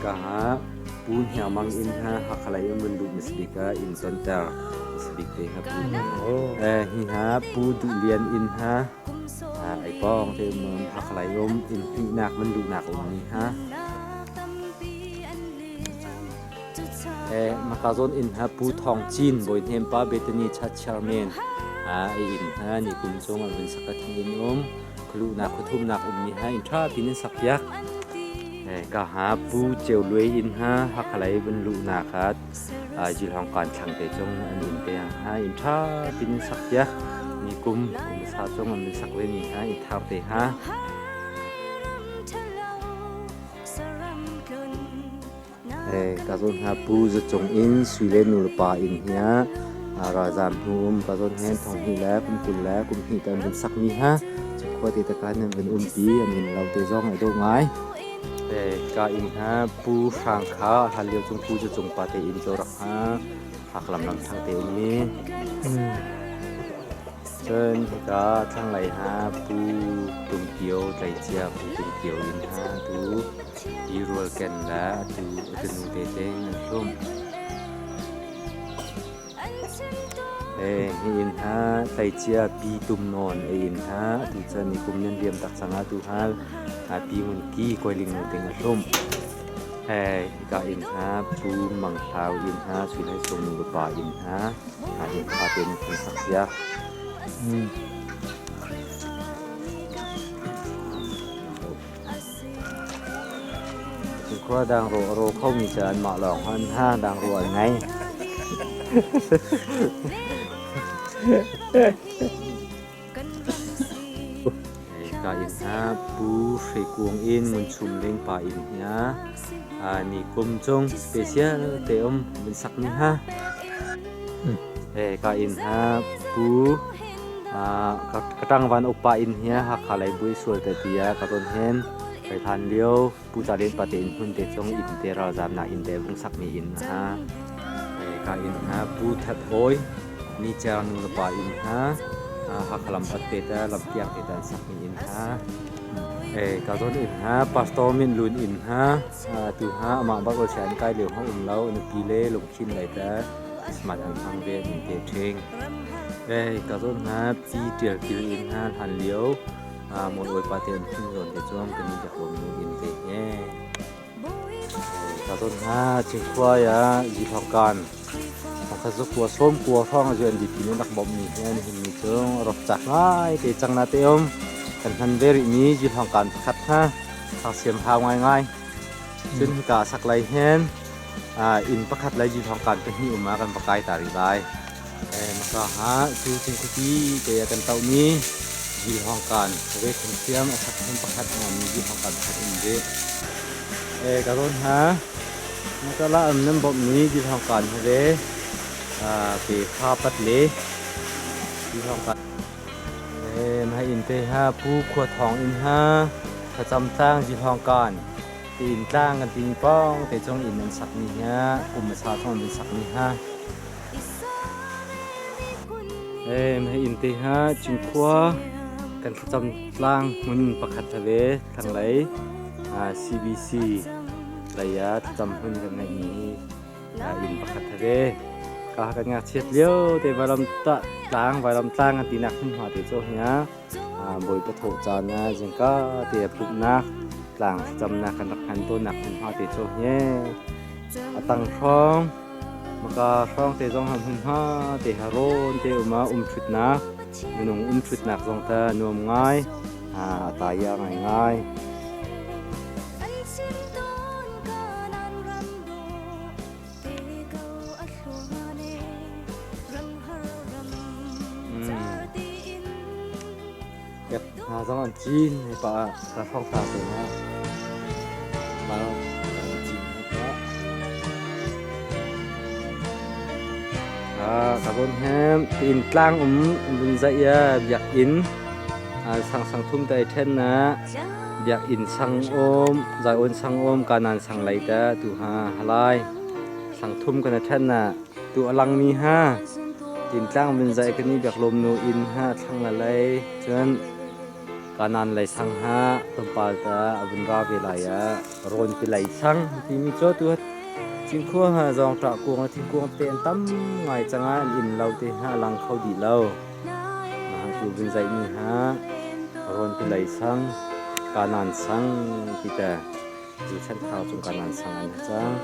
Ka ha Pu Hniang Mang inn ha Hakha lei in vun luh hmasa bik ah inn tonter hmasa bik te ha Pu hi ha Pu Duh Lian inn ha ai pawng te um Hakha lei um inn hnihnak vun luhnak um ni ha. Maka zawn inn ha Pu Thawng Cin Bawi Hnem pa Bethany Church Chairman a inn ha ni kum chung an vun sak thang in um khuluhnak khuthumnak um mi ha in tha pin in sak piak. Ka ha Pu Ceu Luai inn ha Hakhalay vun luhnak ha Jilhawng kan thlang te chung an inn te ha inn tha pin in sak piak. Ni kum kum sa chung an vun sak ve mi ha inn thar te ha. Ka zawn hna Pu Za Cung in Sui le nu le pa inn hi ah ralzaam hnu um ka zawn hen thong hnih le kum 20 le kum hnih te an vun sakmi ha khua te takan an vun umpi an inn lo te zong ai dawh ngai. Ka inn ha Pu Hrang Kha hlan lio cung Pu Za Cung pa te inn cu rak ha Haklam lam thlang te ummi. Cun hika thlanglei ha Pu Tum Kio tleicia Pu Tum Kio inn ha tu i rualken le atu a tunu te teng an hlum. Hi inn ha tleicia Pi Tum Nawn a inn ha atu cun ni kum nan liam tak cang ah tu hal Pi Ngun Ki Koiling nu ting a hlum. Hika inn ha Pu Mang Hlau inn ha Sui Hlei Sung nu le pa inn ha inn tha tein an sak piak. Khua dang ro a ro khomi cu anmah lawng an ha dang ro an ngei. Ka inn ha Pu Hre Kuang in Ngun Chum Ling pa inn hi ni kum chung special te um min sak ni ha. Ka inn ha Pu Ka ṭangvan upa inn hi Hakha lei buai sual te tiah ka ton hen. Kai hlan lio Pu Ca Len pate inn hmun te cung inn te ralzamnak inn te vung sakmi inn ha. Ka inn ha Pu That Awi Ni Cer nu le pa inn ha. Hakha lam pat te te lam kiang te te an sakmi inn ha. Ka zawn inn ha Pastor Min Lun inn ha. Tu ha amah bak ol an kai lio ha um lo nupi le lungkhin lei te Christmas an hmang ve an te ṭhing. Ka zawn ha pi ṭial kil in ha hlan lio mawi pa te an phun zawn te chuang kan i biak nu in te he. Ka zawn ha Cinkhua ya Zithok kan Thongkhat zu kua sawm kua hrawng a zuan dip in rak bawmh mi hi an hin mi cung rak cak ngai te cang na te um kan hman ve rih mi Zithong kan pakhat ha siam hau ngai ngai. Cun hika sak lai hin inn pakhat le zithawng kan pahnih um ah kan va kai ta rih lai. Maka ha cu cingkhupi te ah kan tohmi zilhawng kan ve khum thiam a chak hmun pakhat a nganmi zilhawng kan pakhat um rih. Ka rawn ha maka la am nan bawmhmi zilhawng kan ha ve pe kha pat le zilhawng kan Mah inn te ha Pu Khua Thawng inn ha thlacam tlang zilhawng kan Tiin tlang kan timi pawng te cung inn an sakmi hi kum a sa chung an sakmi ha. Hei inn te ha Cinkhua kan thlacam tlang hmun pakhat ve thlanglei CBC lei ah thlacam hmun kan ngeihmi inn pakhat ve. Ka kan ngakchiat lio te vailam tlang vailam tlang kan tinak hmunhma te cu hi Bawipa thawh caan ah zingka te a pumhnak tlang thlacamnak kan rak hman tawnnak hmunhma te cu hi a tang hrawng maka hrawng te zong ha hmunhma te ha rawn te um ah um ṭhutnak minung um ṭhutnak zong ta nuam ngai a taya ngai ngai. Hna zong an cin hei pah ah ka hrawng hna te hna mal an cin hei pah ka zawn hem inn tlang um vun zaih ya biakinn sang sang thum te ai then na biakinn sang um zaion sang um kanan sang lei te tu ha halai sang thum kana then na Tu a langmi ha tintlang vun zai kan i biaklawm nu inn ha thlang la lei cun Kanan lei sang ha tlawmpal ta a vun ra ve lai ah rawn ti lei sang timi cu tu Cinkhua ha zawngṭah kuang le thingkuang te an tam ngai cang ah an inn lo te ha a lang kho dih lo. Mah tu vun zaihmi ha rawn ti lei sang Kanan sang ti te cu chanthau cung Kanan sang an cang.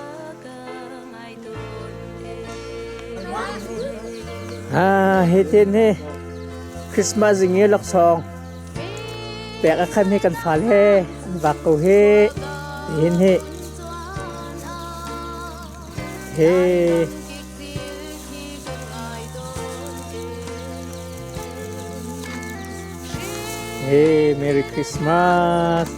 Ah, hitin hi Christmas zing i laksawng pek a khan hi kan fal he an vak ko hi hin hi he Hey, Merry Christmas.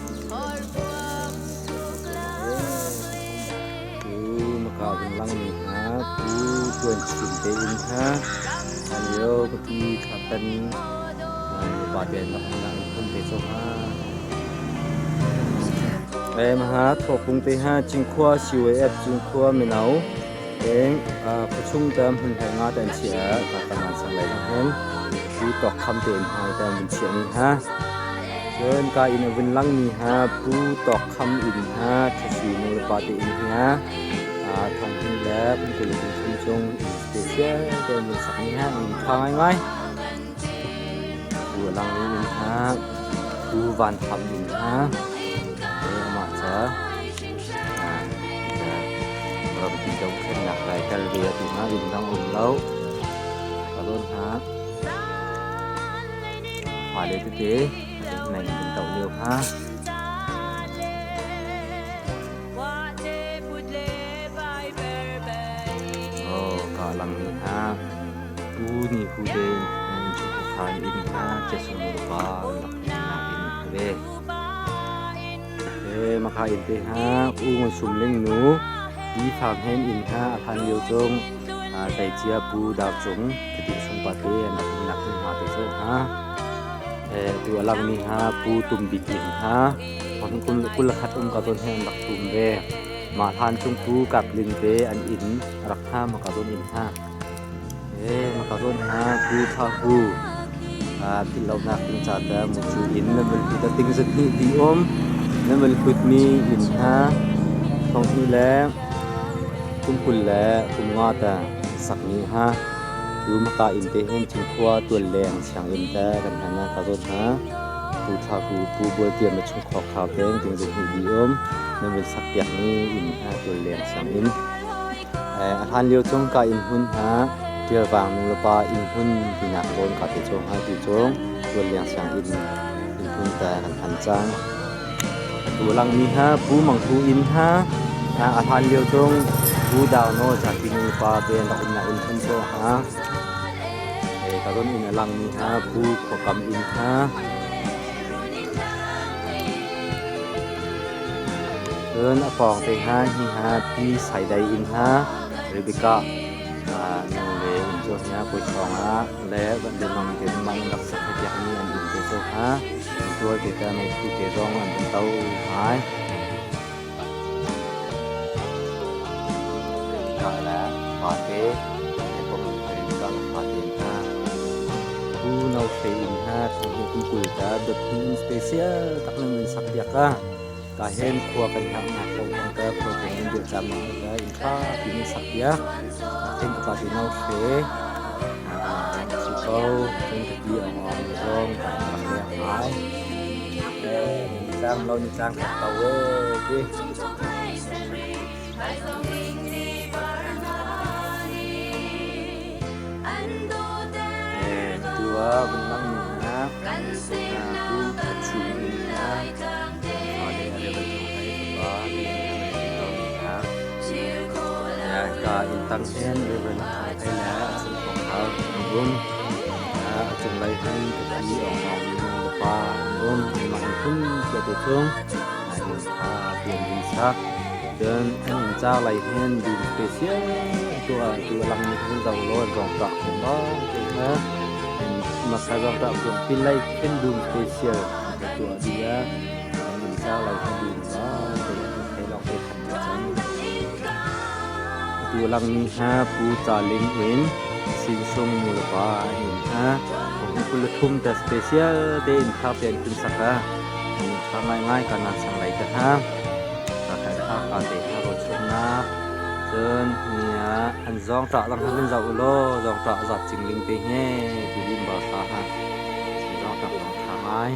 Pu maka vun langmi hna Pu Tuan Chin te inn hna hlanlio khuapi thlapen nupa te an rak umnak in phun te cu ha. Maha Thawkung te ha Cinkhua CYF Cinkhua mino eng khuachung te hmun hlei nga te an chiah ah ka kanan sang lei lang hin Pu Tawk Kham te in hmai te an vun chiah mi ha. Cun ka inn a vun langmi ha Pu Tawk Kham inn ha Ṭhasui nu le pa te inn hi ha thong hnih le kum 20 le kum thum cung inn special te an vun sakmi ha inn ṭha ngaingai. Pu a langmi inn ha Pu Van Tham inn ha amah ca rampi dohthlennak lai tel ve atu hna inn dang um lo. Ka zawn hna. Fale tete mei kan toh lio kha. Oh, ka lang ni ha. Pu ni hu te in chu khan in ha che sung nu pa rak nak in ve. E makha in te ha u ngon sum ling nu pi phang hen in ha a than lio chung tleicia Pu Dar Cung Titi sung pa te an rak um nak hmunhma te cu ha. Tu a langmi ha Pu Tum Bik inn ha 21 um ka zawn he an rak tum ve. Mah hlan chung Pu Kap Ling te an inn a rak ha maka zawn inn ha. Maka zawn ha Pu Tha Hu philhlonak ding ca te mucu inn nan van hlut a ting zat hnih ti um nan van hlutmi inn ha thong hnih le kum 20 le kum nga te sakmi ha tu maka inn te hin Cinkhua tualleng sianginn te kan hman ah ka zawt hna. Pu Thla Hu, Pu Bual Tiam le chungkhar khar teng ting zung hnih di um nan vun sak piakmi inn ha tualleng sianginn. A hlan lio cung ka inn hmun ha Ṭialvang nu le pa inn hmun tinak zawn ka te chung ha tu cung tualleng sianginn inn hmun te kan hman cang. Atu langmi ha Pu Mang Hu inn ha a hlan lio cung Pu Dau Nawl zapi nu pa te an rak umnak inn hmun cu ha. Ka zawn inn a langmi ha Pu Khua Kam inn ha. Cun a pawng te ha hi ha Pi Saidai inn ha Rebecca nu le inn cu hi ha Puichawng ah le Van te mang rak sak piakmi an inn te cu ha. Tual te te meiphu te zong an vun to ngai. Ka le fate pom ka le fate hna. Pu no fe in ha thong hi kum kul ta dot hin special tak nan min sak piak ka. Ka hen khua kan hak nak ko kong ka khua kan in dir cham nak ka in tha pi min sak piak. Then ka pa te no fe si ko cun ka ti ong ong zong ka rak leng ngai. Ni tlang lo ni tlang khat ko e ti. Tu ah vun lang mi hna pu khachu mi hna le a level thong hai ba le to mi hna ka in tang hen level thong hai le a chung thong hau an um a cung lai hen ka ti ong ong mi le pa an um mah in phun tia te chung in tha pian din sak cun an in ca lai hen dum special tu a tu lang mi hun zo lo rong tak phung long te ha masa rong tak phung pin lai khen dum special tu a dia an in ca lai hen dum long te thei long te khan cun tu lang mi ha pu cha ling in sin sung nu le pa in ha. 23 ta special te in thar te an kun sak a. Tha ngaingai kanan sang lai te ha. Ka khan tha ka te ha ro chumnak. Cun ni ah an zawng ṭah lang han zoh ulaw zawng ṭah zat cingling te he ti lim ba tha ha. Zawng ṭah lang tha ngai.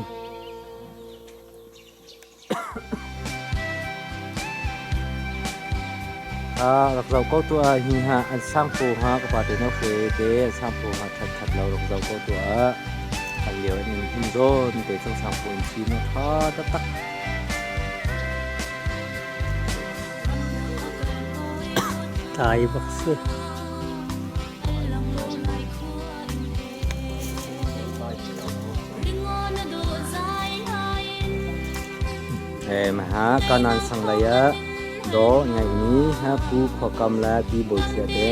Rak zoh ko tuah hi ha an sangpu ha ka pa te no hre te an sangpu ha that that lo rak zoh ko tuah kan lio in in zawn te cang sangpu in chin tha taktak. Tlai bak si. Ha kanan sang lei ah daw ngeihmi ha Pu Khua Kam le Pi Bawi Chia te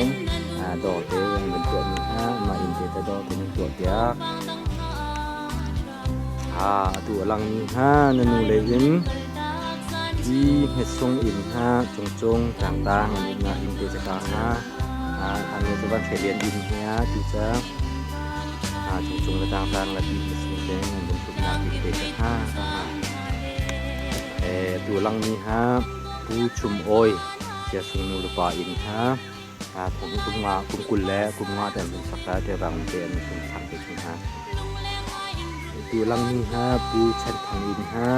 daw te an van tuahmi ha mah inn te te daw te nan tuah piak. Ha atu a langmi ha na nu lei in Pi Hmet Sung inn ha Cungcung tlangtang an umnak inn te caka ha an nu cu van hre lian inn hi tu ca Cungcung le tlangtang le Pi Hmet Sung te an van tluknak inn te ca ha. Atu a langmi ha Pu Chum Awi Siasung nu le pa inn ha kum kum nga kum 20 le kum nga te an vun sak te rang te an vun sak te chung ha. Atu a langmi ha Pu Chan Thang inn ha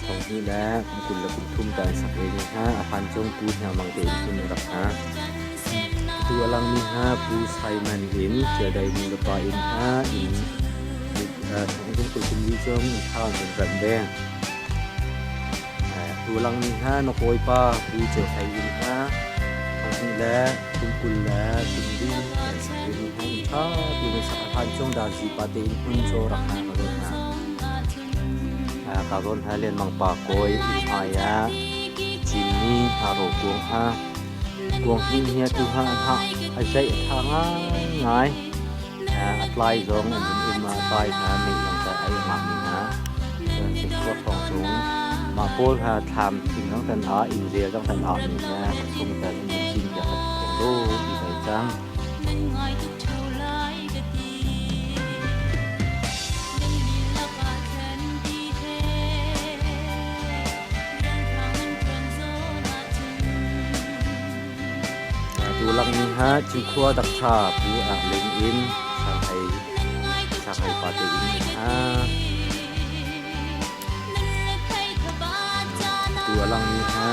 thong hnih le kum 20 le kum thum te an sak ve mi ha a phan cung Pu Hniang Mang te inn hun rak ha. Atu a langmi ha Pu Simon inn Chiadai nu le pa inn ha inn thong kum 20 kum li cung inn tha an vun remh ve. Tu langmi ha na kawipa Pu Ceu Hlei inn ha thong hnih le kum 20 le kum li an sak ve mi ha inn tha ti na sak a hlan cung Darzi pa te inn hmun caw rak ha ka zawn ha. Ka zawn ha Lian Mang pa kawi inn hmai ah Cinmi hna ro kuang ha kuang hin hi tu ha an ha a zeih a tha ngaingai. A tlai zong an vun um a tlai hna mei zong ta ai ngah mi hna. Cun Cinkhua hrawng chung mah pawl ha thlam thing zong tan ah inn zel zong tan ah mi hna chung tan an vun cin piak khat theng do ti dai cang. Tu langmi ha Cinkhua Dakṭha Pu Ang Ling inn Sanghei Sanghei pate inn ha. Tu a langmi ha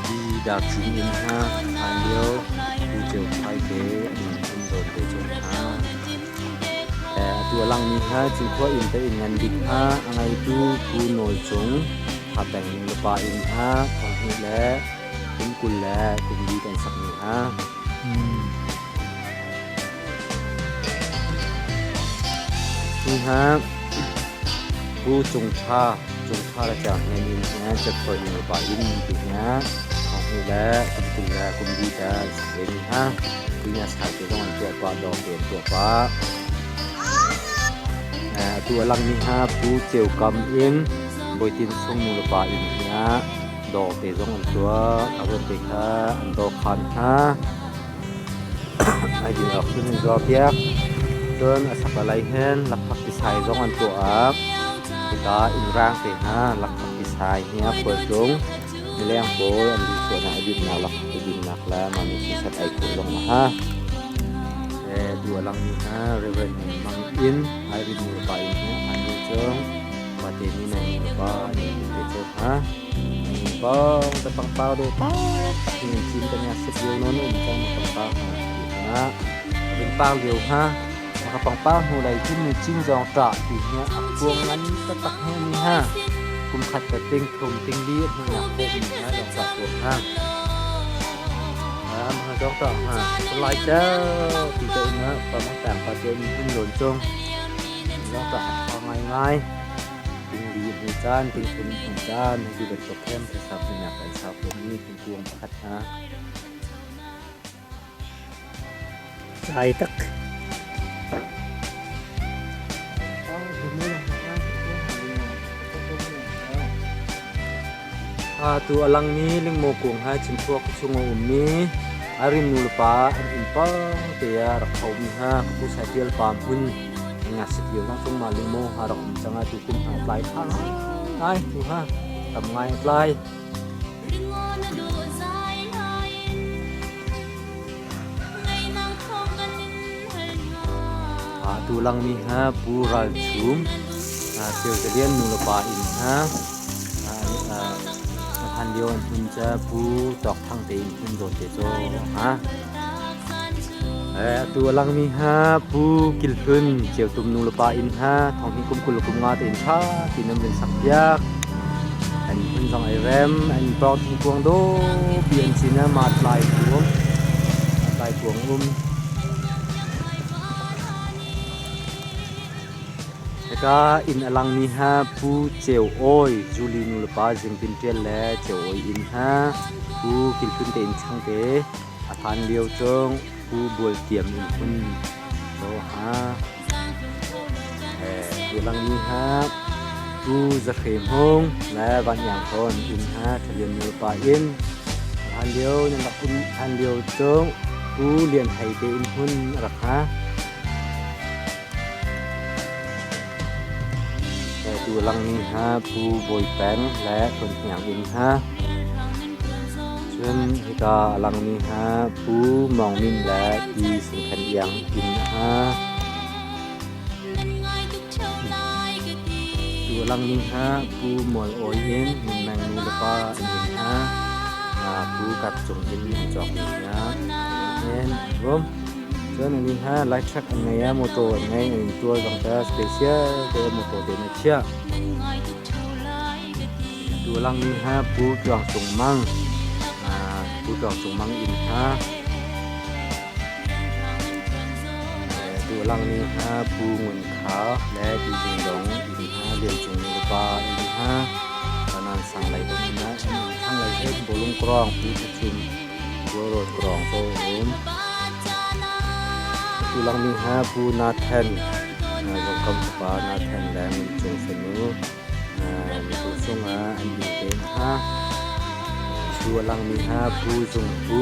Pi Dar Cin inn ha hlan lio Pu Ceu Phai te an um zawn te cung ha. Atu a langmi ha Cinkhua inn te inn ngan bik ha a ngeitu Pu Nawl Cung Tha Peng nu le pa inn ha thong hnih le kum 20 le kum li kan sakmi ha. Hi ha Pu Cung Tha Cung Tha le Chiang Hnen in hi Cetpoi nu le pa inn ti hi thong hnih le kum 20 le kum li kan sak ve mi ha. Tunya sai te zong an tuah pah, dawr te an tuah pah. Atu a langmi ha Pu Ceu Kam in Bawitin Sung nu le pa inn hi dawr te zong an tuah. A ruat te kha an dawr khan hna. Ai din awk cun an zuar piak. Cun a sak lai hin lakphak tisai zong an tuah. Hika innrang te hna lakphak tisai hi a khualtlung mileng pawl an duh suahnak a dinnak lakphak ti dinnak le mah nih sisat ai khawh zong a ha. Tu a langmi hna Reverend Mang Inn Irene nu le pa inn hi a nu cung Pate ni na nu le pa an in te cu ha. Bong te pangpar do pa in cin kan ya sip lio non um cang pangpar ha ha. Rin par lio ha. Maka pangpar hnu lai cin ni cin zong ta ti hi a kuang ngan taktak he ni ha. Kum khat ka ting thum ting li hnu nak ko mi ha zong ta kuang ha. Ha ma zong ta ha. Lai cha ti te ma pa ma tang pa te ni hun lon chung. Zong ta a ngai ngai. Ting li hnu caan ting thum hnu caan hi bantuk hem phaisa hmuhnak kan sau khawhmi thingkung pakhat hna. Tlai tak. Tu a langmi lingmaw kung hai Cinkhua khuachung a ummi Irene nu le pa an inn pang te ah rak khomi ha Pu Sai Tial pa hmun Ngaksit lio zong cung ma lingmaw ha rak um cang ah tu kum ha tlai tha ngai tu ha tam ngai tlai. Tu langmi ha Pu Ral Chum Ceu Za Lian nu le pa inn ha hlan lio an hun ca Pu Tawk Thang te inn hun zawn te cu ha. Atu a langmi ha Pu Kil Hlun Ceutum nu le pa inn ha thong hi kum 20 kum nga te in ṭha ti nan vun sak piak. An hmun zong ai rem, an pawng thingkuang dawpi an cin ah ma tlai kuang, tlai kuang um. Hika inn a langmi ha Pu Ceu Awi, Julie nu le pa Zingpin Ṭial le Ceu Awi inn ha Pu Kil Hlun te inn changte a hlan lio cung Pu Bual Tiam inn hmun to ha. Tu langmi ha Pu Za Hre Hmung le Van Iang Thawn inn ha Ṭhalian nu le pa inn hlan lio nan rak um hlan lio cung Pu Lian Hei te inn hmun a rak ha. Tu langmi ha Pu Bawi Peng le Hlawn Hniang inn ha. Cun hika a langmi ha Pu Mawng Min le Pi Sung Khen Iang inn ha. Tu a langmi ha Pu Mual Awi inn Ngunmeng nu le pa an inn ha. Pu Kap Cung inn an cawkmi hna. Hin rum. Cun ani ha light truck an ngei a motor an ngei an tual zong ta special te motor te na chiah. Tu langmi ha Pu Tluang Cung Mang Pu Tluang Cung Mang inn ha Tu langmi ha Pu Ngun Kha le Pi Zing Dong inn ha Lian Cung nu pa inn ha Kanan sang lei bang inn ha thang lei he bolung krong Pu Thachum Bualrawn krong to um. Tu langmi ha Pu Nathan Zongkam fapa Nathan le Ngun Cung fanu Mibu cungah an inn te hna. Cu a langmi hna Pu Zung Pu,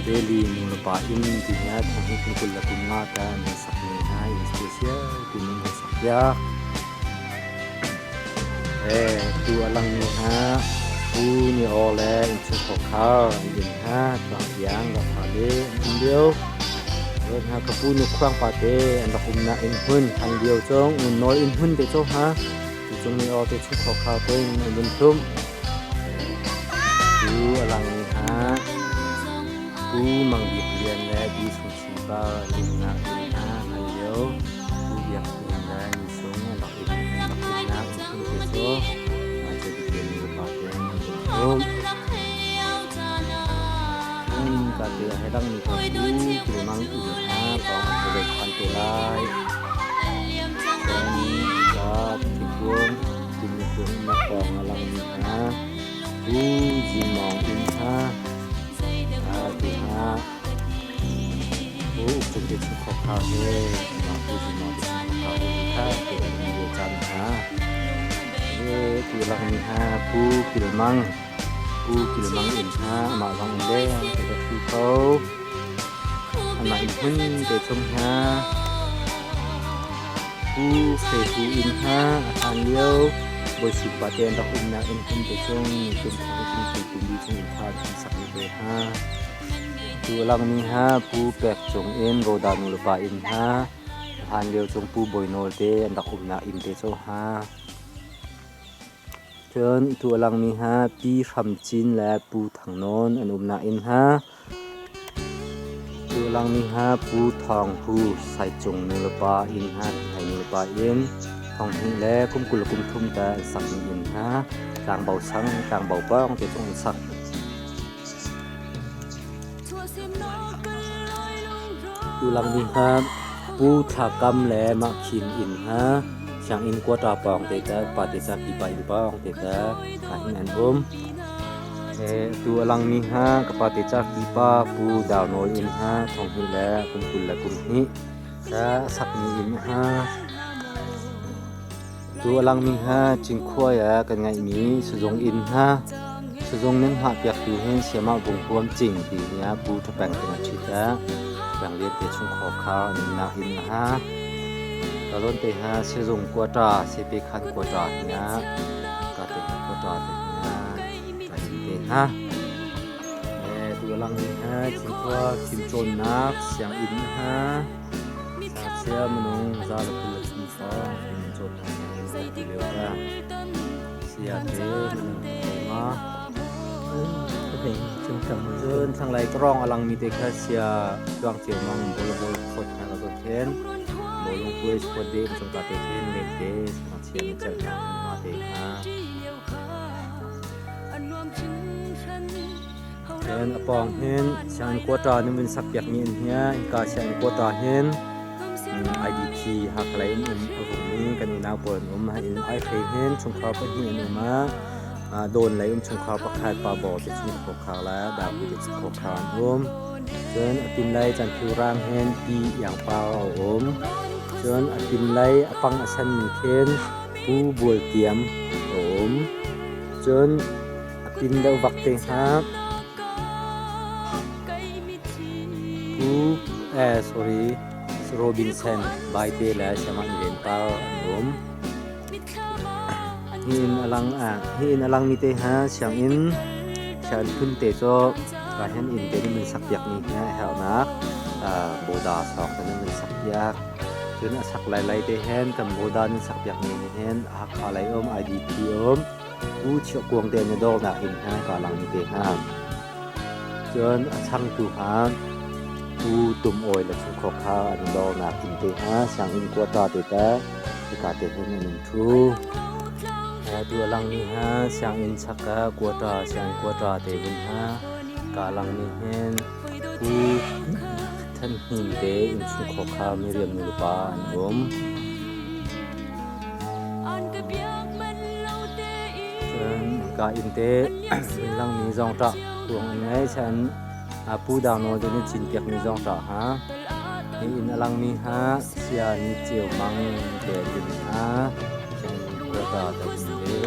Beli nu le pa inn ti hna thong kum 25 ta an hun sakmi hna inn special ti in hun sak piak. Tu a langmi hna Pu Ni Aw le innchungkhar khar an inn hna tluang tiang rak pha le an um lio. Cun hna ka pu nu khuang pa te an rak umnak inn hmun hlan lio cong ngun nawl inn hmun te cu ha tu cung ni aw te chung kho kha te an vun thum tu alang ha pu Mang Bik Lian le Bi Sung Chi pa an umnak inn ha hlan lio pu Biak Hnin le Ni Sung an rak inn an rak umnak inn hmun te cu cu ti nu pa te an vun thum. Ka te he dangmi kha cu tilmang inn kha pawng an rak phan te lai. Cun ka thingkung timi kung na pawng a langmi hna Pu Zin Mawng inn kha tu hna Pu Uk Cung te chung khar he mah Pu Zin Mawng te chung khar he kha te an lio caan hna. Tu langmi hna Pu Kil Mang Pu Kil Mang inn kha amah zong in leng te ka ṭhu kho. Amah inn hmun te chung hna Pu Hre Hu inn kha a hlan lio Bawi pa te an rak umnak inn hmun te chung kum thong kum kul kum li chung inn ṭha an sak mi te hna. Tu a langmi hna Pu Pek Cung inn Roda nu le pa inn hna a hlan lio chung Pu Bawi Nawl te an rak umnak inn te cu hna. Cun tu a langmi hna Pi Hram Cin le Pu Thang Nawn an umnak inn hna. Tu a langmi hna Pu Thawng Hu Saicung nulepa inn hna Thai nulepa inn thong hnih le kum 20 kum thum ta an sakmi inn hna tlangbo sang tlangbo pawng te cung an sak. Tu langmi hna Pu Thla Kam le Mah Khin inn hna sianginn quata pawng te ta pa te ca pipa inn pawng te ta ka hin an um. Tu a langmi hna ka pa te ca pipa Pu Dau Nawl inn hna thong hnih le kum 20 le kum hnih ta sakmi inn hna. Tu a langmi hna Cinkhua ah kan ngeihmi sazung inn hna. Sazung nan hngahpiaktu hin Siamah Vung Huam Cing ti hi ah Pu Ṭha Peng te a ṭhit ah Peng Lian te chungkhar khar an umnak inn a ha. Ka zawn te ha sizung quata sipi khan quata hna ka te ha quata te hna ka in te hna tu lang ni ha Cinkhua fimcawnnak sianginn ha ngakchia minung za le 23 hrawng fimcawnnak sianginn kan ti lio ta saya te minung ma. Cun thlanglei tawrong a langmi te kha sia tluang cio mang volleyball court hna ka zawn khin bawlung puai sport day um cangka te khin lente ngakchia na celhnak hmunhma te kha. Cun a pawng hin sianginn quota nan vun sak piakmi an hia. Hika sianginn quota hin IDP Hakhalay in um a vungmi kan unau pawl an um. In Aihrei hin chungkhar pahnih an um ah Dawn lei um chungkhar pakhat Pa Bor te chung khar le Darpu te chung khar an um. Cun a pinlei Canthu rang hin Pi Iang Par a um. Cun a pinlei a pang a sanmi khin Pu Bual Tiam a um. Cun a pin deuh vak te hnga. Pu eh sorry Robinson Baite le Siamah Nilen Par an um. Hi inn a lang ah hi inn a langmi te ha sianginn sianginn phun te cu ka hen inn te nih min sak piak mi hi a herhnak boda sawng te nih min sak piak. Cun a sak lai lai te hen kan boda nin sak piak mi nih hin Hakha lei um IDP um Pu Chiah Kuang te na dawrnak inn ha ka langmi te hna. Cun a changtu ha Pu Tum Awi le chungkhawk kha an dawrnak inn te hna sianginn quota te te hika te hin an um thu. Tu a langmi ha sianginn chak ah quota sianginn quota te vun ha ka langmi hin Pu Than Hnin te innchungkhawk kha miriam nulepa an um. Cun ka inn te langmi zawngṭah kuang an ngei. Cun Pu Dang Nawl te nih cinpiakmi zawngṭah ha. Hi inn a langmi ha sia ni ceu mang te an lim hna. Cun quota te um ve.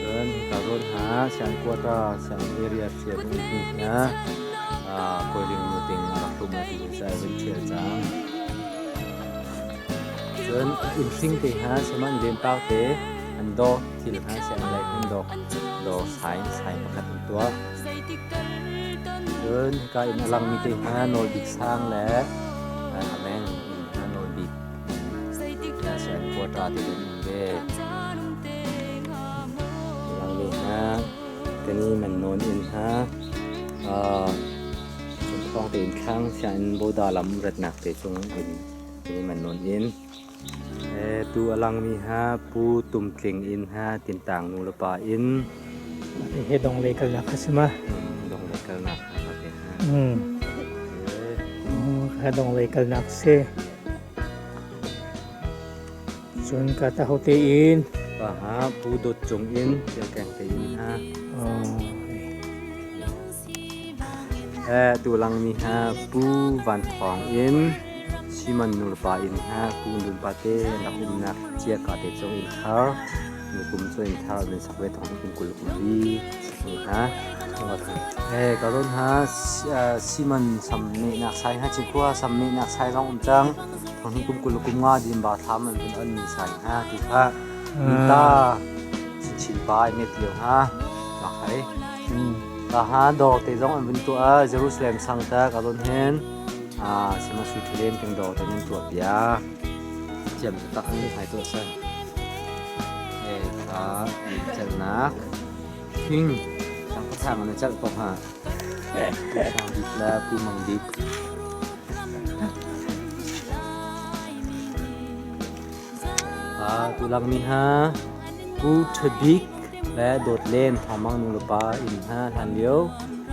Cun hika zawn ha siang quota siang area ṭhial in um hna. Kawiling nuting a rak tlum a ti sai vun ṭhial cang. Cun innhring te hna sihmanh lempak te an dawh, thil hna seh an laih an dawh, dawr sai sai pakhat an tuah. Cun hika in a langmi te hna Nawlbik sang le a meng in hna Nawlbik hna seh an quota te an um ve. Langmi hna kani man nawn in hna Thawng tein thlang sianginn boda lam ratnak te cung in ni man nawn in tu a langmi ha Pu Tum Tling inn ha Tintang nu le pa inn. He dong lei kalnak kha si ma? Dong lei kalnak kha te ha. He dong lei kalnak si. Cun ka ta ho te in. Pa ha Pu Dawt Cung inn Siangkeng te inn ha. Tu langmi ha Pu Van Thawng inn Simon nulepa inn ha Pu Nun Pate an rak umnak Ciaka te cung inn thar nikum cu inn thar an sak ve thong kum 20 kum li ni ha. Ka ron ha Simon sam nak sai ha Cinkhua sam nak sai zong um cang thong kum 20 kum nga din ba thlam an vun on mi sai ha tu kha ta chinchin pa met lio ha ka khai. Taha dawr te zong an vun tuah. Jerusalem sang ta ka don hen. Sima sui thulen keng dawr te nan tuah piak. Thiam taktak an hai tuah san. Kha chalnak thing sang pathang an chal ko ha. Pu Sang Bik la Pu Mang Bik. Tulang mi ha Pu Ṭha Bik le Dawt Len Thawngmang nulepa inn hna hlan lio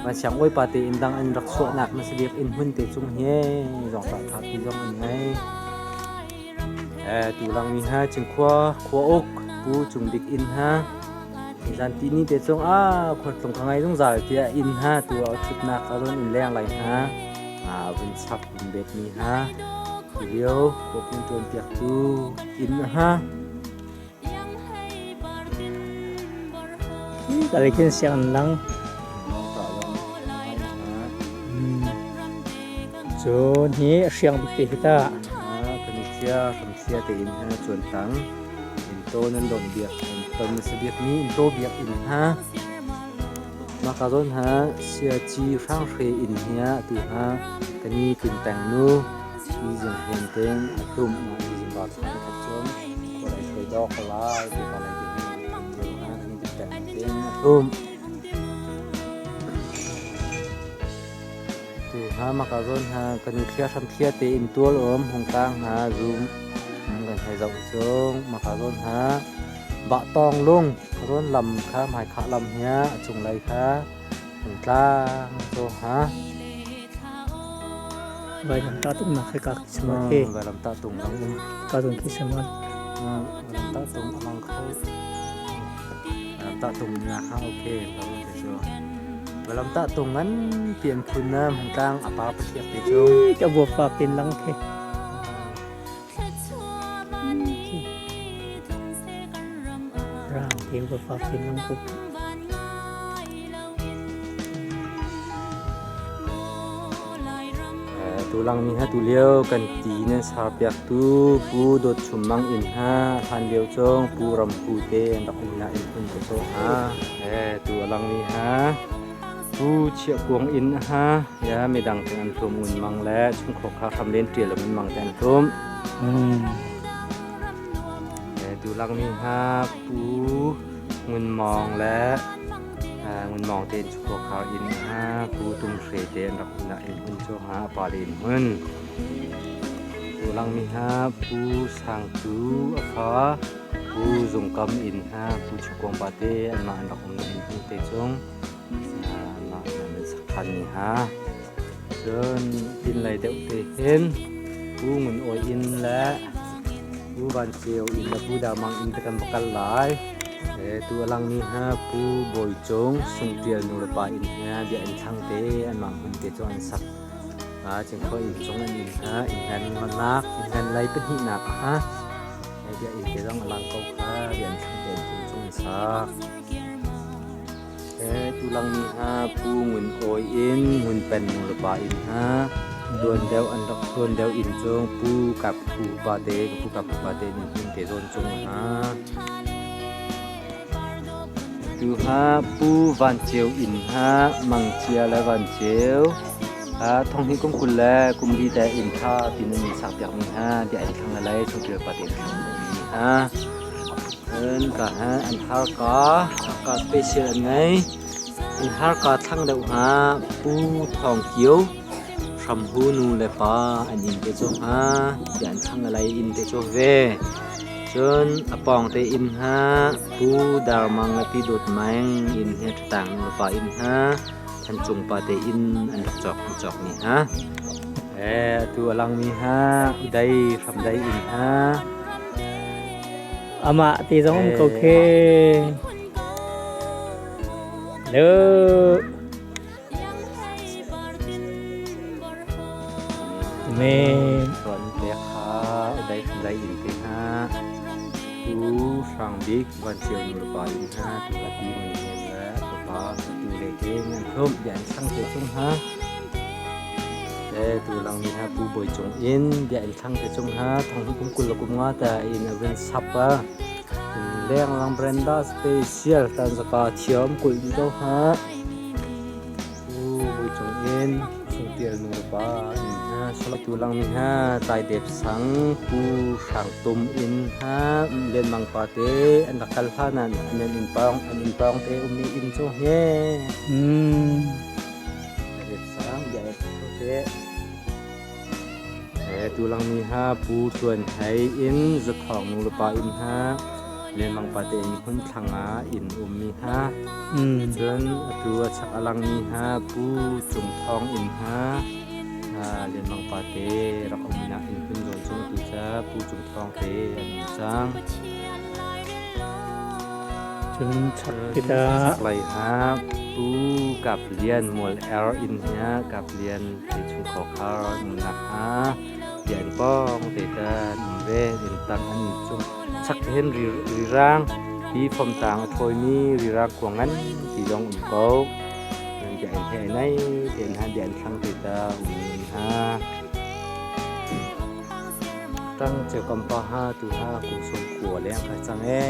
Vansiang Bawipa te inn dang an rak chuahnak hmasa bik inn hmun te cung hi zawngṭah ṭhapi zong an ngei. Tulang mi ha Cinkhua khua uk Pu Cung Bik inn ha zan ti ni te cung ah khualtlung ka ngai zungzal tiah inn ha tu ah ṭhutnak a rawn in leng lai hna vun chak vun bet mi ha lio khuakung ṭuanpiaktu inn ha. Tarikin siang an lang. Cun hi a hriang bik te hi ta. Kan i thia hram thia tein ha cuan tang in to nan dawt biak in ton na si biak mi in to biak in ha mah ka zawn ha sia ci hrang hre in hia tu ha kani tin tang nu i zing hen teng a tum ma i zing ba thang khat chum ko lai thoi dok ko lai te ka lai te hin ha kani tin tang teng a tum Tu ha maka zawn ha kan i thlia hram thlia te in tual um hung tang ha zum kan hei zoh cung maka zawn ha bah tawng lung zawn lam kha hmai khah lam hia a cung lei kha hung tlang cho ha. Vailam ta tung nak ka ki sama ke. Vailam ta tung lang um. Ka zon ki sama. Vailam ta tung amang kho. Vailam ta tung na ha okay lo te chu. Valam ta tung ngan pian phun na hmantlang a pa pathiak te cu. Ka bua fa kin lang the. Rang te bua fa kin lang ko. Tu lang mi ha tu lio kan ti nan sar piak tu pu dot chum mang in ha han lio chong pu ram pu te an rak um na in phun te cho ha. Tu alang mi ha Pu Chiah Kuang inn ha ya midang te an hlum un mang le chungkhok kha hram len tial un mang te an hlum. Tu lang mi ha Pu Ngun Mawng le Ngun Mawng te chungkhok kha inn ha Pu Tum Hre te an rak um na inn hun chu ha pa le inn hun. Tu lang mi ha Pu Sang Tu a fa Pu Zung Kam inn ha Pu Chukong pa te anmah an rak um na inn hun te chung anmah an sak than mi ha. Cun pinlei deuh te hin Pu Ngun Awi inn le Pu Van Ceu inn le Pu Dar Mang inn te kan va kal lai. Tu a lang mi ha Pu Bawi Cung Sung Tial nu le pa inn he bia inn thlang te anmah hmun te cu an sak. Cingkhua inn cung an inn ha inn ngan nak inn ngan lei pahnihnak ha bia inn te zong a lang ko kha rian thlang te an tum chung an sak. Tu lang mi ha Pu Ngun Awi in Ngun Pen nu le pa inn ha tuan deuh an rak tuan deuh inn cung Pu Kap Pu pa te Pu Kap Pu pa te inn hmun te zawn cung ha. Tu ha Pu Van Ceu inn ha Mang Chia le Van Ceu ha thong hi kum 20 le kum li te inn tha tin an sak piak mi ha bia in thlang le lai chungtial pa te thlang mi ha an ka ha an har ka ka special an ngei an har ka thlang deuh ha Pu Thawng Kio hramhu nu le pa an inn te cu ha bia an thlang le lai inn te cu ve. Cun a pawngte inn ha Pu Dar Mang le Pi Dawt Maing inn he ṭhatang nupa inn ha Than Cung pate inn an rak cawk an cawkmi ha. Atu a langmi ha Udai Hramdai inn ha. Amah ti zong um ko khi. Lo. Amen. Tuan pek ha Udai Hramdai inn te ha. Tu Hrang Bik Van Ceu nu le pa inn ha tu a ti mun hen le fapa tu le te ngan hlum bia in thlang te chung ha. Le tu lang mi ha Pu Bawi Cung inn bia in thlang te chung ha thong hi kum 20 le kum nga ta in a vun sap a. Leng lang Brenda special tan zaka thiam kul di do ha. Pu Bawi Cung inn Sungtial nu le pa inn ha tu lang mi ha Tai Dep Sang Pu Hrang Tum inn ha Lian Mang pa te an rak kal hlan an an inn pawng an inn pawng te ummi inn cu he. Tai Dep Sang bia te Tu lang mi ha Pu Tuan Hei inn Zathawng nu le pa inn ha Lian Mang pa te inn hmun thlang ah inn ummi ha. Cun atu a chak a langmi ha Pu Cung Thawng inn ha Lian Mang pa te rak umnak inn hmun zawn chung atu ca Pu Cung Thawng te an um cang. Cun chak tikah Chaklei ha Pu Kap Lian Mual Er inn hi Kap Lian te chungkhar khar umnak ha Lian pawng te kan um ve inn tang an cung chak hin rirang hi fomtang a thawimi rirang kuang ngan ti zong um ko. Bia in he nai te in han bia in thlang te ta um. hna. Tang ceu kam pa ha tu ha kum sum kua leng kha cang e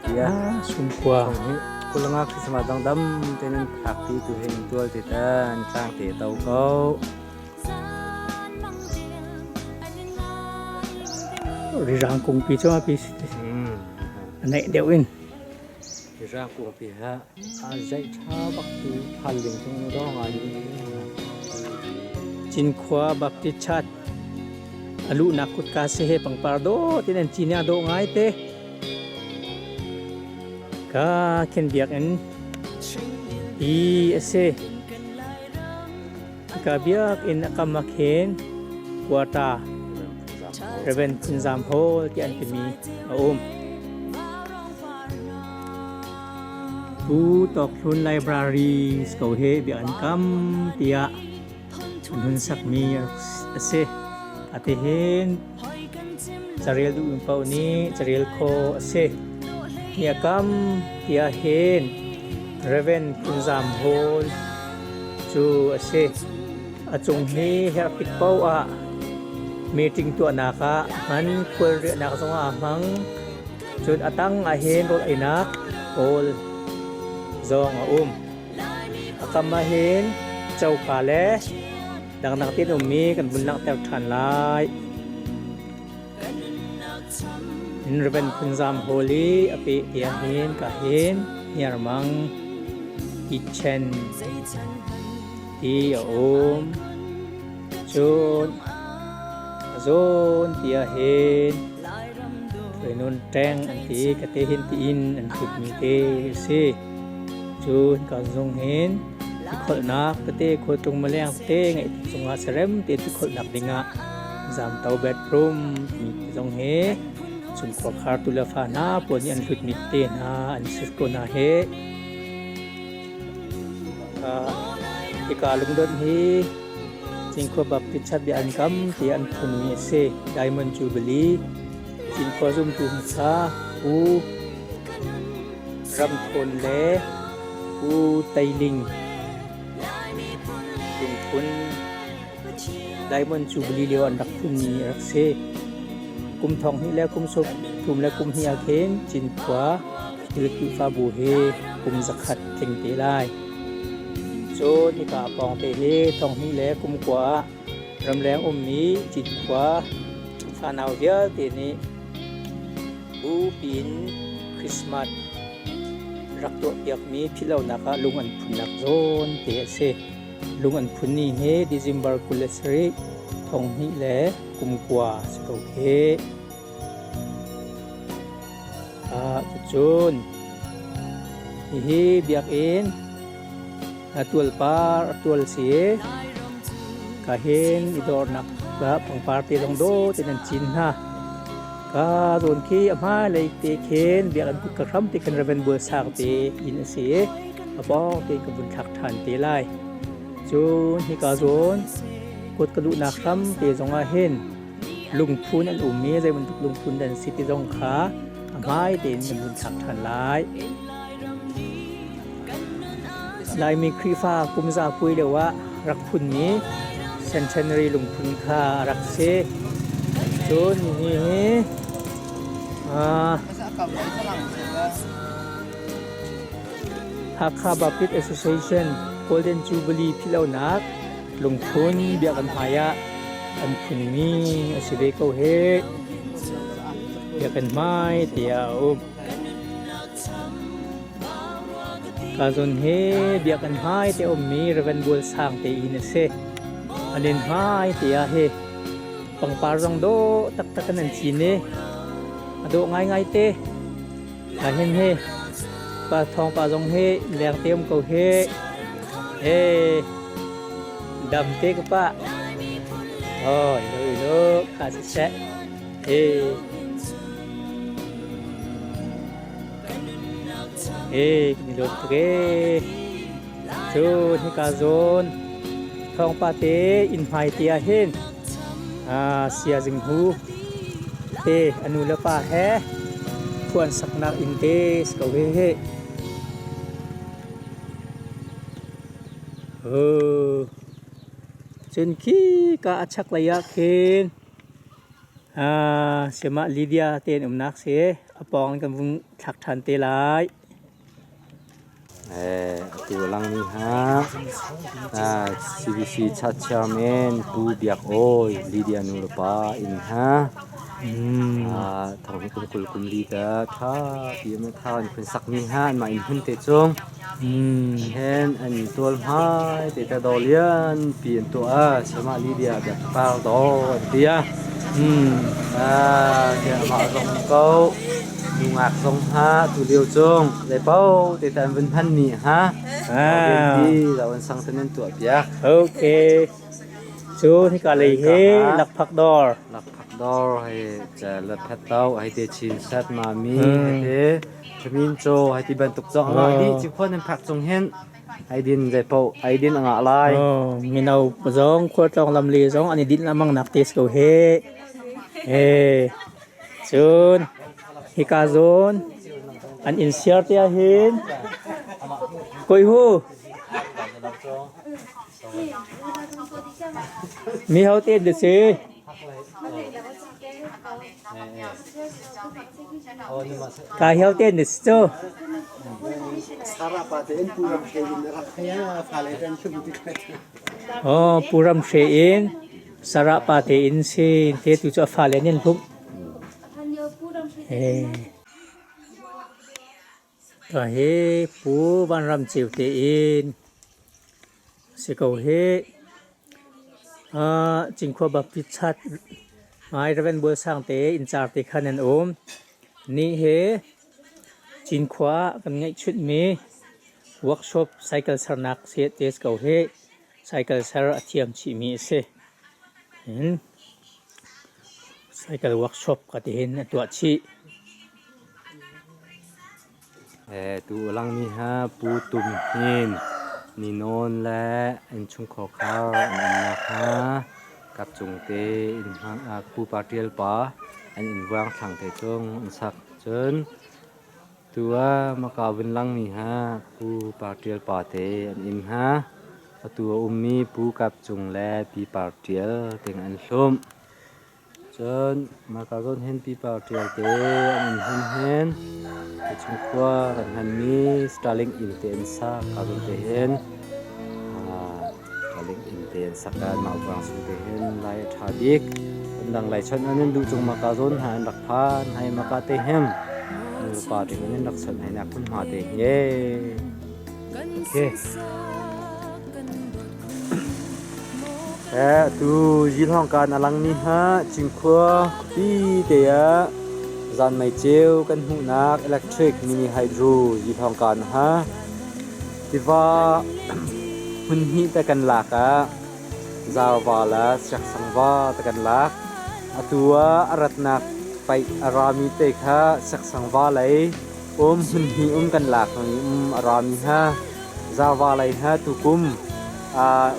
tiah. Sum kua. Kulanga Christmas dang dam te nan phak ti tu he tual te tan tlang te to ko. Rirang kungpi cu pi si naih deuh in. Rirang kungpi ha a zaih tha bak tu phal ding chung nu dong ai. Cinkhua Baptist Church a luhnak kutka si he pangpar dawh tin an cin i a dawh ngai te. Ka khin biakinn i a si. Hika biakinn a kam ah khin Quarter Reverend Phunzam Hall tiah an timi a um. Pu Tawk Hlun Library ko he biakinn kam tiah an hun sakmi a si. Atihin carel duh paoh nih carel khawh a si. Hi a kam tiah hin Reverend Phunzam Hall cu a si. A cung hi herh tik paoh ah meeting tuahnak ah hman, khualriahnak zongah a hmang. Cun a tang ah hin rawl einak hall zong a um. A kam ah hin coka le dangdang tin ummi kan vun langhter ṭhan lai. In Reverend Phunzam Hall i a peh tiang hin ka hin hniarmang kitchen ti a um. Cun a zawn ti ah hin Renun Teng an ti ka te hin tiin an thutmi te a si. Cun ka zung hin tikholhnak tete khualtlung maleng tete ngeih tik cungah serem te tikholhnak dingah zamto bedroom timi te zong hi chungkhar khar tu le fa hna pawl nih an hlutmi te hna an si ko hna hi. Hika lungdonh hi Cinkhua Baptist Church bia an kam tiah an phunmi a si. Diamond Jubilee Cinkhua zumtu hmasa Pu Ram Thawn le Pu Tei Ling lungphun Diamond Jubilee lio an rak phunmi a rak si. Kum thong hnih le kum sawm thum le kum hnih ah khin Cinkhua thil Khrihfabu hi kum 100 tling te lai. Cun hika pawngte hi thong hnih le kum kua ah ramleng ummi Cinkhua fanau vialte nih bupi in Christmas rak tuahpiakmi philhlonak ah lung an phunnak zawn te a si. Lung an phun ni hi December 27 thong hnih le kum kua si ko khi. Cucun hihi biakinn a tualpar a tual si. Ka hin i dawrnak pangpar te zong dawt in an cin hna. Ka zawn khi a hmailei te khin biakinn kutka hram te khin Reverend Bual Sang te inn a si i a pawng te ka vun thlak ṭhan te lai. Cun hika zawn kut ka luhnak hram te zongah hin lungphun an um i zei bantuk lungphun dah an si ti zong kha a hmai tein kan vun thlak ṭhan lai. Laimi Khrihfa kum zapui lio ah rak phunmi centenary lungphun kha a rak si. Cun hi hi Hakha Baptist Association Golden Jubilee philhlonak lungphun biakinn hmai ah an phunmi a si ve ko hih. Biakinn hmai tiah a um. Ka zawn hi biakinn hmai te ummi Reverend Bual Sang te inn a si. An inn hmai te ah hi pangpar zong dawh taktak in an cin i a dawh ngaingai te. Ka hin hi pa thawng pa zong hi leng te um ko hi. Hey, dam te ka pa. Oh, ilo ilo kha si seh. Hey. Hey, kan i lawm tuk ee. Cun hika zawn thawngpa te inn hmai te ah hin sia zinghu te a nu le pa he khuan saknak inn te si ko he he. Cun khika a chaklei ah khin Sayamah Lydia te an umnak si. A pawng in kan vung thlak ṭhan te lai. Atu a langmi ha CBC Church Chairman Pu Biak Awi Lydia nu le pa inn ha thong hi kum 20 kum li ta tha ti an tha an phun sakmi ha anmah inn hmun te cung hen an tual hmai te ta dawr lian pi an tuah Sayamah Lydia Biak Par dawr an ti a amah zong ko Nungak zong ha tu lio cung zeipaoh te an vun hman ni ha ti lo an sang ten an tuah piak. Okay. Cu hika lei hi lakphak dawr. Lakphak dawr hei ca latphat tau hei te chin sat ma mi hei te thamin chaw hei ti bantuk zong anga di chi khuan an phak chung hin ai din zeipaoh ai din anga lai. Oh, mino zong khualtlawng lamli zong an i dinh lamang nak te ko he. He. Cun hika zawn an inn siar te ahhin kawi hu mi ho te an si? Ka hiau te an si cu. Oh, Pu Ram Hre in Sarah pa tein sin te tu cu a fale an in hlumh. Ka hi Pu Vanram Ceu tein si ko hi. Cinkhua Baptist Church ngai Reverend Bual Sang te inncar te khan an um. Ni hi Cinkhua kan ngeihchunhmi workshop cycle sernak si te si ko hi. Cycle ser a thiam chihmi a si. Cycle workshop ka ti hin a tuah chih. Tu a langmi ha Pu Tum Hnin Ninawn le innchungkhar khar an umnak ha kapcung te inn Pu Pa Ṭial pa an inn vuang thlang te cung an sak. Cun Tu ah maka vun langmi ha Pu Par Ṭial pa te an inn ha. Atu a ummi Pu Kap Cung le Pi Par Ṭial ting an hlumh. Cun maka zawn hin Pi Par Ṭial te an inn hun hin tuchung khua kan hmanmi Starlink inn te an sak ka zawn te hin Starlink inn te an sak ah mah vang sung te hin lai a ṭha bik. Dang lai chawnh an duh cung maka zawn hna an rak phan hai maka te hem nupa ding an rak chawnh hai nak hmunhma te hi. Okay. Eh tu Yilhong kan alang ni ha Cinkhua khuapi te ah zan mei ceu kan hmuhnak electric mini hydro Yilhong kan ha tiva hmun hnih te kan lak ah Zarva le Siaksangva te kan lak. Atu ah a ratnak paih a rami te kha Siaksangva lei um hmunhnih um kan lak i um a rami ha Zarva lei ha tukum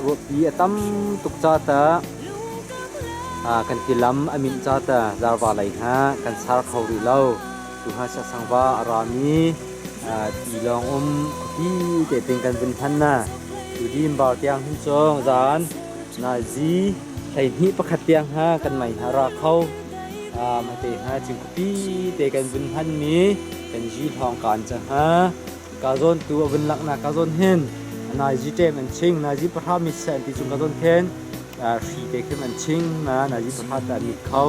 ruahpi a tam tuk ca ta kan tilam a minh ca ta Zarva lei ha kan sar kho rih lo. Tu ha Siaksangva a rami tilawng um khuapi te ting kan vun hman na. Tudim bar tiang hin cawng zan nazi 12:15 tiang ha kan mei ha ra kho. Mate ha cingkhupi te kan vun hman mi kan ji hlawng kan cha ha. Ka zawn tu a vun lak na ka zawn hin nazi ṭem an ching nazi pahra mit se an ti chung ka zawn khen hri te khem an ching na nazi pahra ta mit kho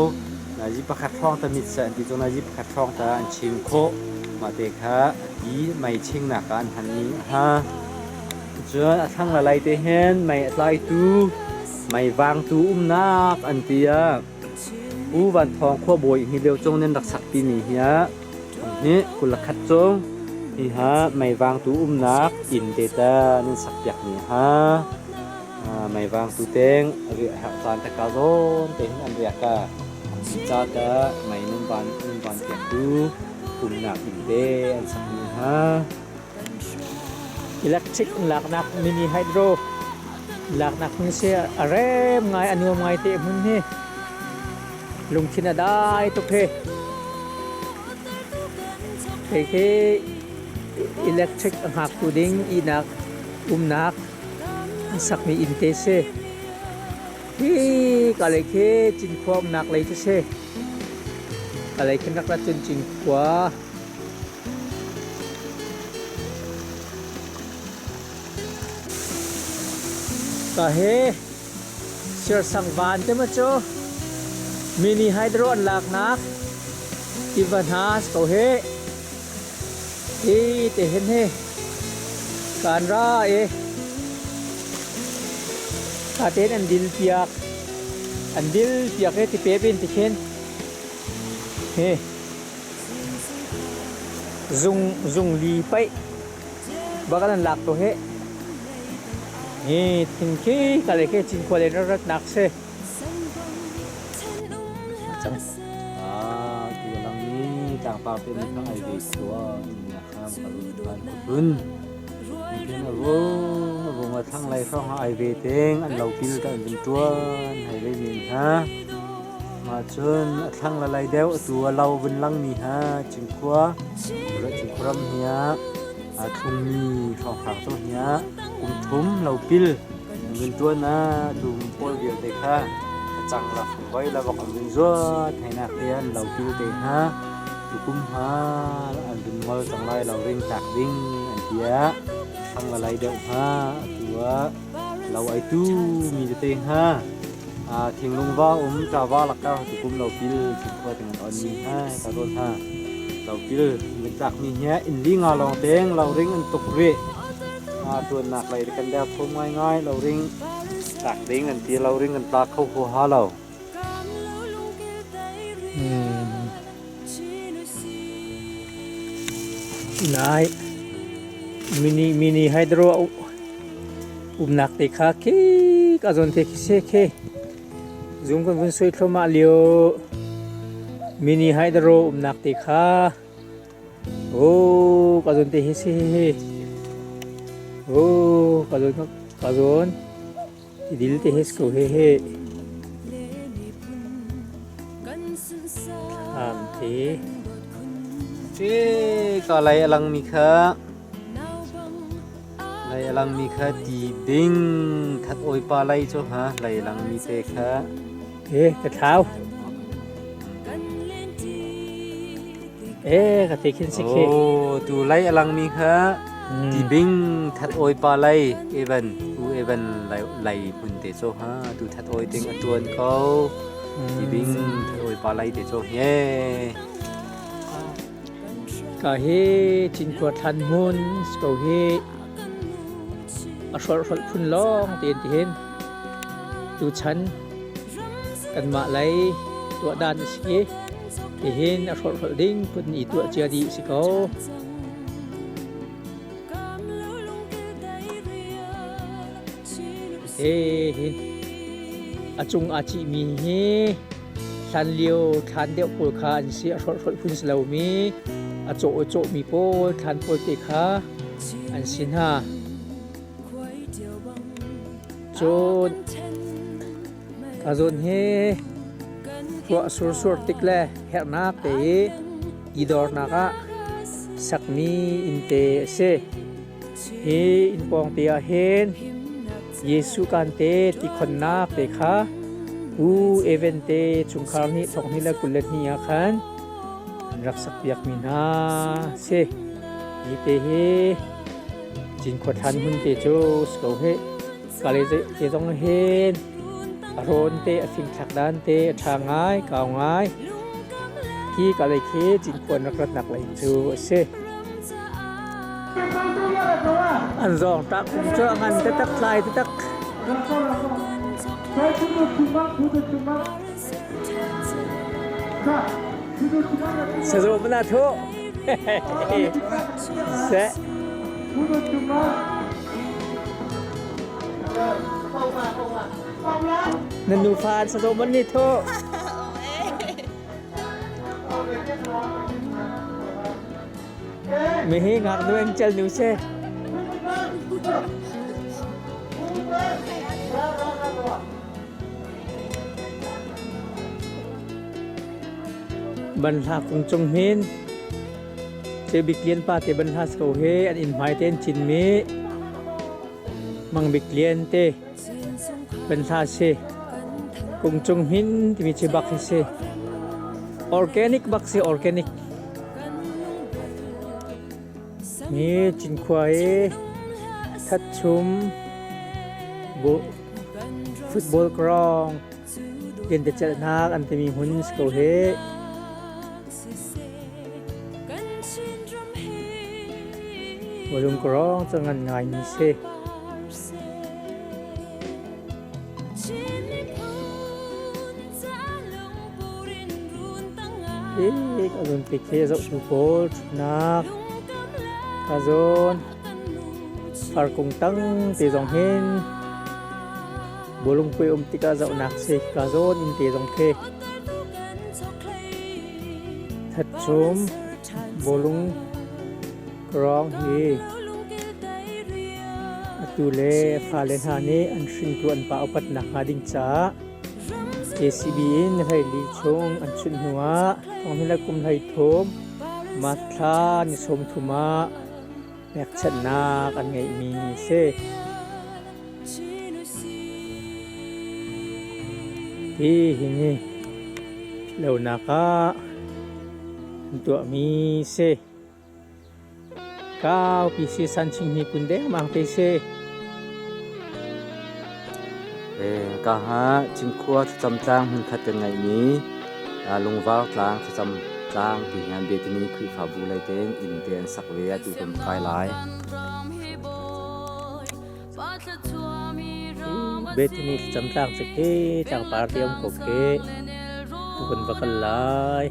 nazi pakhat hrawng ta mit se an ti chung nazi pakhat hrawng ta an ching khawh mah te kha ti mei chingnak ah an hman mi ha. Cun a thlang le lei te hin mei a tlaitu mei vangtu umnak an ti ah Pu Van Thawng khuabawi hi lio cung nan rak sak timi hi ah hi 21 cung hi ha mei vangtu umnak inn te ta nan sak piak mi ha mei vangtu teng riah herh caan te ka zawn te hin an riak ka ca ta mei nan van nan van piak tu umnak inn te an sak mi ha. Electric laknak mini hydro laknak hmun si a rem ngai a nuam ngai te hmun hi lungthin a dai tuk hi. Hei hi electric a hngaktu ding ihnak umnak an sakmi inn te si. Khi ka lei khi Cinkhua umnak lei cu si. Ka lei khin rak rat cun Cinkhua. Ka he Siarsang van te ma cu mini hydro an laknak tiva hna si ko he. Hi te hin hi kan ra i ka tein an dil piak an dil piak i tipep in tikhin hi zung zung li paih bak an lak to he hi thing khi ka le khi Cinkhua le rat nak si. Cang. Ah, tu lang ni tlangpar te nih kha ai ve khua in kham ka run kan kutun. Nihin a vung a vung a thlang lai hrawng ai ve teng an lo pil ka an vun tuan hai ve men ha. Ma cun a thlang la lai deuh tu a lo vun lang mi ha Cinkhua ra Cinkhua ram hiya a thlung mi hrawng hrang cu hiya kum thum lo pil an vun tuan a dum pawl vialte kha a cang la voi la vok an vun zuat heinak te an lo pil te ha tukum ha an vun ngol cang lai lo ring tlak ding an tia thang la lai deuh ha atu ah lo ai tu mi tete ha a thinglung va um ta va lakar tukum lo pil khua ting an on mi ha ta don ha lo pil vun tlak mi hi in li nga long teng lo ring an tuk ri Tuannak lei kan der thum ngaingai lo ring tlak ding an ti lo ring an tlak kho huaha lo. Nai mini mini hydro umnak te kha khi ka zon te khi se khi zoom kan vun soi thloma lio mini hydro umnak te kha Oh, ka zawn te hi si hi. Oh, ka zawn ka zawn. Tidil te hi ko he he. Thlam te. Ci ka lai alang mi kha lai alang mi kha ti bing that oi pa lai cho ha lai alang mi te kha. Eh, ka thlau. Eh, ka te khin si khi. Oh, tu lai alang mi kha ti bing that oi pa lai evan u evan lai lai hun te cho ha tu that oi ting atuan ko ti bing that oi pa lai te cho he. Ka hi Cinkhua thlan hmun ko hi a hrolh phun lawng tein ti hin tuchan kanmah lei tuah dan a si i tihin a hrolh ding phun i tuah cia dih si ko. Hihin a cung aa cihmi hi hlanlio thlan deuh pawl kha an si a hrolh phun si lomi a cawh a cawhmi pawl thlan pawl te kha an si hna. Cun ka zawn hi ruah sursur tik le herhnak te i i dornak ah sakmi inn te a si. Hi inn pawng te ah hin Jesuh kan te ti khonnak te kha U Evan te chungkhar nih thong hnih le 22 ah khan an rak sakpiak mi hna si. Hi te hi Cinkhua thlan hmun te cu si ko hih. Kale te zong hin a rawn te a fingthlak dan te a ṭha ngai, kau ngai. Khi kale khi Cinkhua an rak ratnak lei cu a si. An zawng tak kum cu a ngan taktak tlai taktak. Sazaw mana thu. Seh. Na nufa an sazaw man ni thu. Mi hi ngaknu an chal nu se. Banhla kung cung hin Cebik Lian pa te banhla ko he an inn hmai te an cin mi Mang Bik Lian te banhla si. Kungcung hmin timi cu bak hi si. Organic bak si, organic. Ni Cinkhua hi Thatchum football ground lentecelhnak an timi hmun si ko hi. Bawlung kawrong cu ngan ngaimi si. Ik a zun tik hi zohtu pawl ṭhutnak ka zawn farkung tang te zong hin bawlung puai um tikah zohnak si ka zawn inn te zong khi thatchum bawlung Rawng hi atu le fale hna nih an hringtu an pa upat nakhnga ding caah JCB in hleili chung an chunh hnuah thonghni le kum 13 March thla ni 30 ah pekchanhnak an ngeihmi a si. Hi hi ni philhlonak ah an tuahmi si. Kaupi si san ching hi kun dengmang te si. Ka ha Cinkhua thlacam tlang hmunkhat kan ngeihmi Lungvar tlang thlacam tlang ti hian Bethany Khrihfabu lei tein inn te an sak ve atu kan kai lai. Bethany thlacam tlang cu khi tlangpar te um ko khi tu kan va kal lai.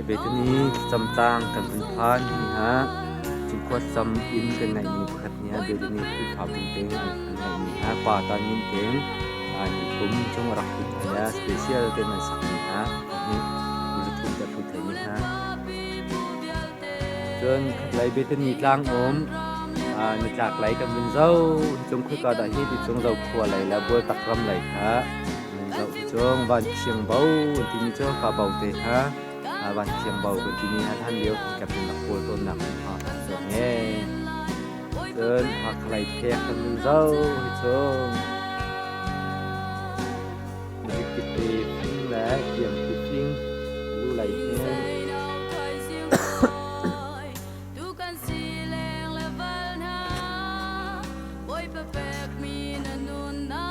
Bethany thlacam tlang kan vun phan hi ha Cinkhua thlacam inn kan ngeihmi pakhat nih Bethany Khrihfabu te an ngeihmi ha pa tan min tein ni thum chung a rak hlut thai a special te nan sakmi ha hi thum te hlut thai ni ha. Cun khatlei Bethany tlang um nitlak lei kan vun zoh hi cung khika dah hi ti cung zo khua lei le Bualtak ram lei kha vun zoh ti cung van khiang bo an timi cu ka bo te kha van khiang bo kan timi ha hlan lio kan rak kawl tawnnak ha cu nge. Cun Hakhalei phek kan vun zoh hi cung Zikpite fing le kiangpi fing lu lei hin.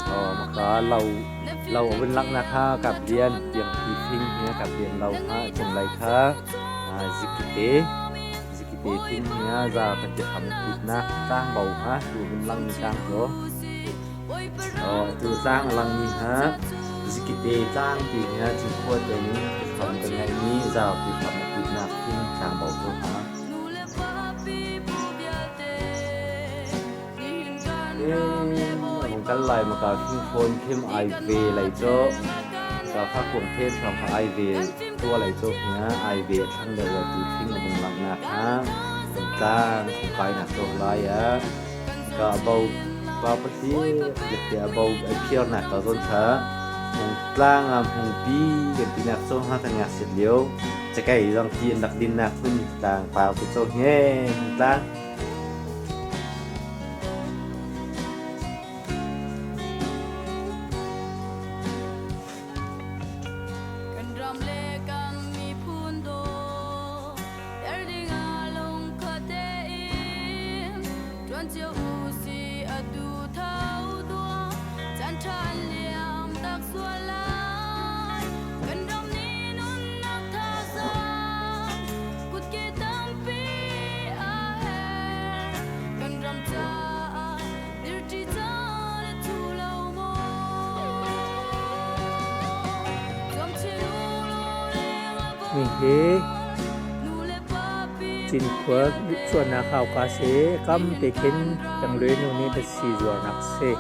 Oh, maka lo lo a vun langhnak kha kap lian tiangpi fing hi kap lian lo kha cung lei kha zikite zikite fing hi za kan ti ham putnak tlang bo kha tu vun lang mi tlang cu. Oh, tu tlang a langmi hna zikite tlang ti hi Cinkhua tein hram kan ngeihmi zapi hram a putnak thing tlangbo cu hna. Hung kal lai maka khing phone khim ai ve lei cu ka kha kuang the hram kha ai ve tua lei cu hia ai ve thlang deuh tu thing a hung langnak ha tlang kai nak to lai a Ka bo pa pahnih biakte a bo a phiarnak ka zawn kha hmungtlang ah hmungpi kan tinak cu ha kan ngakchiat lio cakei zong ti an rak dinnak hmun tlang pau te cu nge hmungtlang. Kan ram le kan miphun daw ter dingah lungkhat tein ṭuan cio u si atu thau tuah caan ṭha an liam tak sual lai kan ram nih nunnak thazaang kutke tampi a herh kan ram caah dirṭi caan a thu lo maw Mi hi Cinkhua chuahnak hauka si. Kam te khin Tanglue nu nih dasi zuarnak si.